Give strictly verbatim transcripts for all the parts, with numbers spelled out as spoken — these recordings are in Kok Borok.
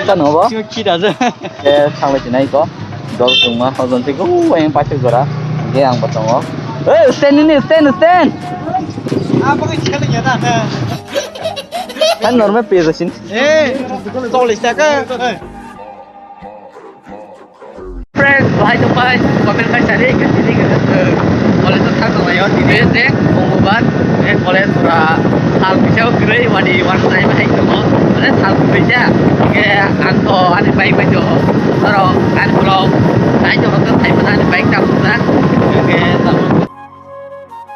Tano bo? Kita aja. Eh, thanglai sinai ko. Dol tungma, hojon tei go, yang paithak jora. Ge ang bo tongo. Eh, stand ini, stand, stand. Apa yang sekali ya, dah? Kan normal pay sin. Eh, tolong siapa? Friends, bahai tongbai, comment khai sari, ke sini ke, eh, college o thang tong laio, tini je, Bongobad, eh, college pura sal kisa o kwrwi, wadi, wan sai bahai tongo, mane sal kwrwi sa, ke ang to ani bike bai to, oro, ang vlog, sai to hotel sai mana ani bike tak sa, ke tamo.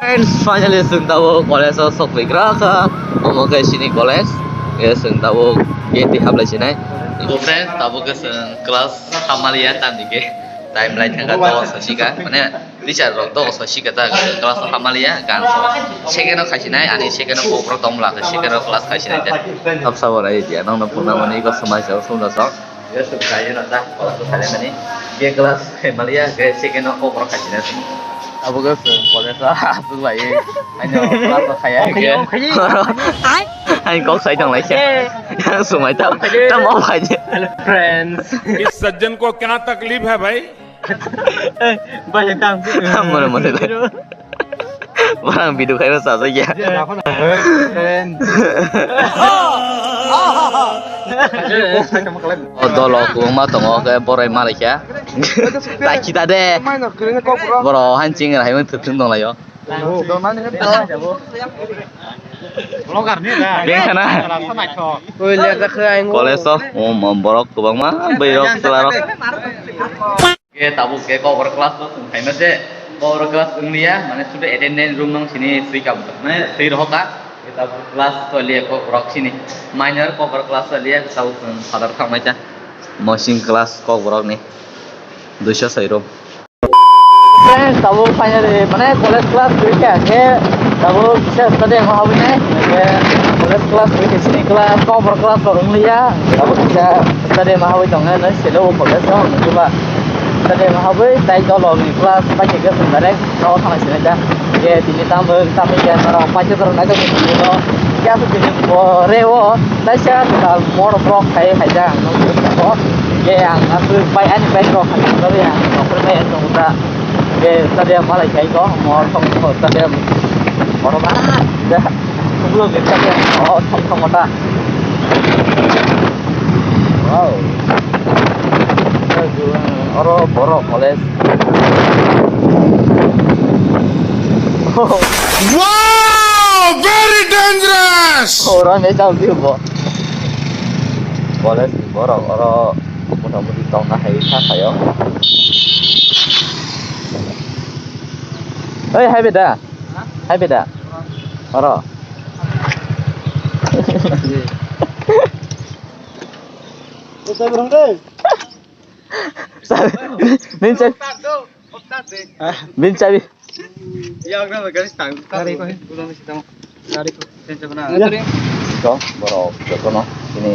Friends, finally chwng tabuk college o sokphi gra kha. Omo khe chini college. Khe chwng tabuk gate twi hablai sinai. So friends, tabuk khe chwng class hamaliya tamni khe time lai thangkha dogo sosika. Mane teacher rok dogo sosika ta class o hamaliya gan second o khaisinai ani second o bobrok tongmla khe second o class khaisinai ta. Tamsa bo rai dia nokno phunamani ko swmai sa sumna sok. Yes, kaya na ta, kalau tu kaya mani, dia kelas kaya malia, kaya second o kok rok kaya na. Abo ke college ah, tu lagi, hanya kelas kaya. Hanya kok saya dong lagi. Yang semua itu, tak mau aja. Hello friends. इस सज्जन को क्या तकलीफ है भाई? Mana mana. Barang video khaima sajak ya. O dolo kwbangma tongo khe borai malaikha. Tai khita de. Boro hanching rai thwthwng tonglaio. Beng khana. College o, um, um, borok kwbangma bwrwi rok chwla rok. Khe tabuk khe kokborok class no chwng khaima se, kokborok class wngliya, mane sudu attendance room nung sini swi kam, mane swi rohokha. Khe tabuk class choliya kokborok sini, minor kokborok class choliya, khe tabuk chwng father thangmai cha. Mosing class kokborok ni duiso soi room. Friends, tabuk finally, mane college class swi kha khe, tabuk kisa stadium o habwi nai, khe college class swi khe sini class, kokborok class rok wngliya, tabuk kisa stadium o habwi tongnai, nai selo o college o, nukhuba. Tade mahabwi tai dolok ni class bai khe gate direct no thangna sinai ta. Ye tini tamo tamo ya norok paikhe borok naithok ni tini no. Kya se tini pore o naisa ta mor block khai khai ja ang no ko. Ye ang aswk bai ani bai rok khai ko ya. Nokre bai ang no ta. Ye tade malai khai ko mor thong ko tade. Borok ba. Ulo gate ta o thong thong ta. Wow. Oro borok college. Wow, very dangerous. Oro ne chao di bo. College ni borok oro mota moti tongna hai kha khayo. Oi, hai beda. Hai beda. Oro. Nini chabi. Nini chabi. Gari ko, gari ko. Ito, borok jotono sini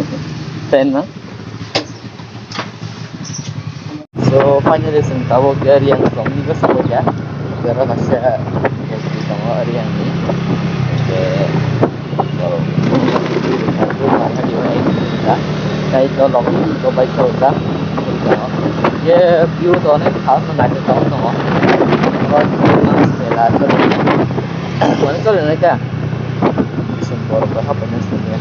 fan na. So, finally, chwng tabuk area ni tongmani bwskango ya. Oro kaisa tongo area ni. Hwnkhe, borok tei dolok ni bai khe ojak. Ye view to onek khas no naithotok tongo. Oro mela choli, mane choli nai kha. Bising borok bai hapai nai sini.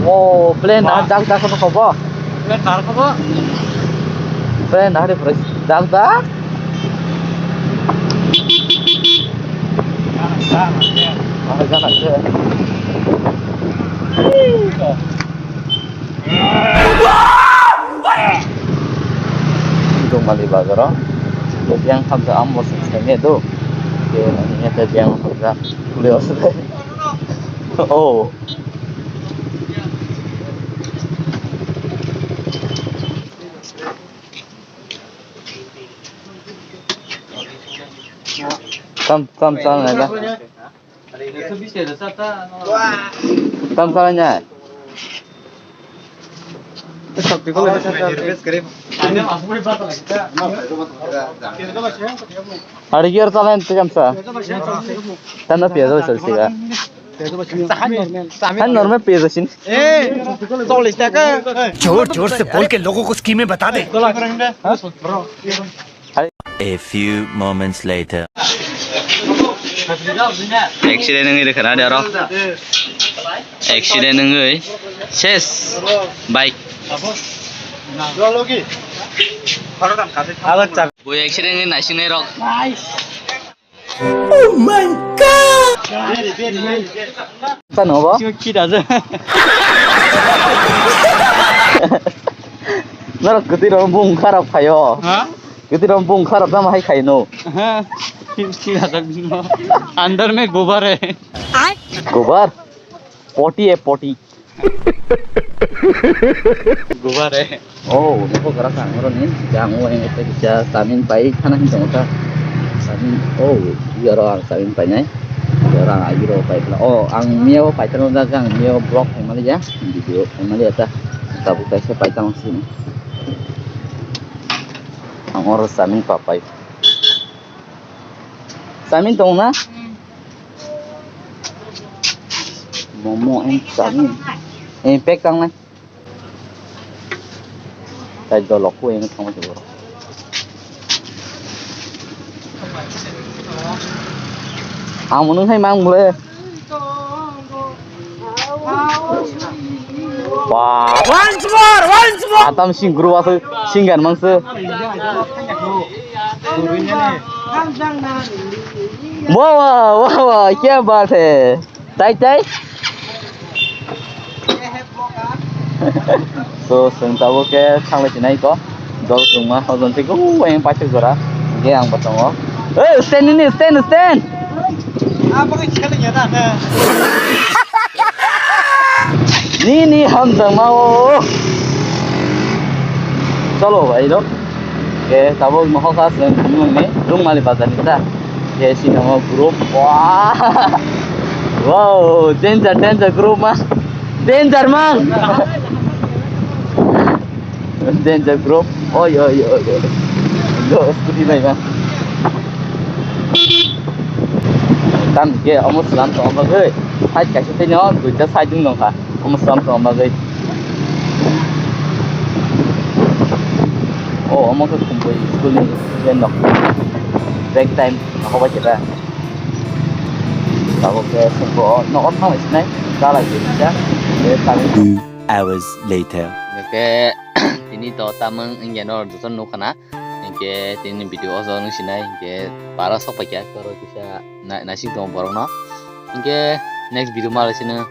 O plane na dak dak no khobo. Plane nar khobo. Plane na hari pura dak dak. Gana gana. Dongmali bazaro. Yang hamsa ambo sing sene do. Yang hamsa. Oh. Tam, tam, tam, tam, tam, tam. Hari kira talan tu kamsa. Tanda piazo sosiga. Hai normal page asin. जोर जोर से बोल के लोगों को स्कीमें बता दे। A few moments later. Accident wngwi rwkha na de oro. Accident wngwi ses bike. Bui accident wngwi naisingnai rok. Oh my God! Tano ba? Sio kid aja. Norok kwtwi rok bung kharap khayo. Ha? Kwtwi rok bung kharap tamo hai khaino. Ha? Kid aja bino. अंदर में गोबर है। Gobar? Poti e poti. Gubare. Oh, nogo gara kha ang oro ni. Yang o yang ete kisa samin pai khana hin tong ta. Samin, oh, yoro ang samin pai nai. Yoro ang ayuro pai pla. Oh, ang mio pai tang da ang mio vlog pai mali ya. Video pai mali ya ta. Tabu kaisa pai tang sini. Ang oro samin pa pai. Samin tong na? Momo and samin. Eh, pek tang nai. Tai dolok ko yang tong tu. Ang munung hai mang mule. Wah. Once more, once more. Atam sing guru asu singgan mangse. Wah, wah, wah, wah, kya baat hai. Tai, tai. So, chwng tabuk khe thanglai sinai ko. Dol chwngma hojom tei go yang paithak jora. Ge ang bo tongo. Hey, stand nini, stand, stand. Nini hamjakma o. Chalo bhai rok. Ke tabuk nohor kha chwng nungni Rungmali bazar ni ta. Ke sini mo group. Wah. Wow, danger, danger group ma. Danger man. Danger group. Oi, oi, oi, oi. Go, scooty bai ma. Tam ke omo slam tong bagwi. Side kaisa tei no, duita side wng nong kha. Omo slam tong bagwi. Oh, omo khe Khumpui school ni student rok. Break time, nokho bai khe ta. Tabuk khe sengko, nogo thang sinai, chalai khe kisa. Hours later. Hingke tini to tamung wngya no joto nukha na. Hingke tini video o joto nung sinai, hingke para sok paikha, koro kisa na-, naising tongo borok no. Hingke next video ma lai sino.